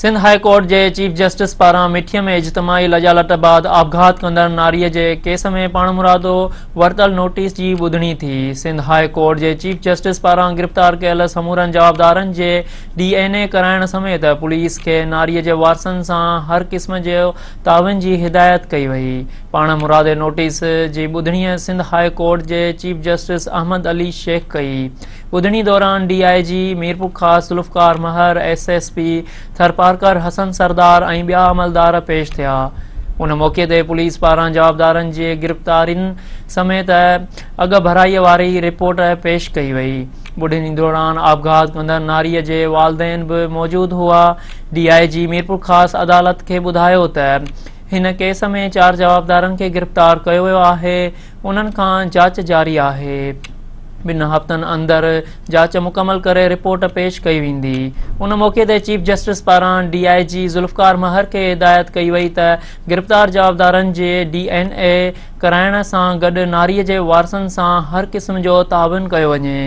Sindh high court جي chief justice پاران مٺي ۾ اجتماعي لڄالٽ بعد آپگهات ڪندڙ ناري جي ڪيس ۾ پاڻمرادو ورتل نوٽيس جي ٻڌڻي ٿي. سنڌ هاء ڪورٽ جي چيف جسٽس پاران گرفتار ڪيل سمورن جوابدارن جي ڊي اين اي ڪرائڻ سميت پوليس کي ناري جي وارثن سان هر قسم جي تعاون جي هدايت ڪئي وئي. پاڻمرادي نوٽيس جي ٻڌڻي سنڌ هاء ڪورٽ جي چيف جسٽس احمد علي شيخ ڪئي. ٻڌڻي دوران D I G Mirpurkhas Zulfiqar Mahar, S S P Tharparkar Hassan Sardar ۽ ٻيا عملدار پيش ٿيا. ان موقعي تي پوليس پاران جوابدارن جي گرفتارين سميت اڳڀرائي واري رپورٽ پيش ڪئي وئي. ٻڌڻي دوران آپگهات ڪندڙ ناري جي والدين به موجود هئا. ڊي I جي ميرپورخاص عدالت کي ٻڌايو ته هن ڪيس ۾ 4 جوابدارن کي گرفتار ڪيو ويو آهي، انهن کان جاچ جاري آهي. 2 هفتن اندر جاچ مڪمل ڪري رپورٽ پيش ڪئي ويندي. ان موقعي تي چيف جسٽس پاران ڊي I جي ذوالفقار مهر کي هدايت ڪئي وئي ته گرفتار جوابدارن جي ڊي اين اي ڪرائڻ سان گڏ ناري جي وارثن سان هر قسم جو تعاون ڪيو وڃي.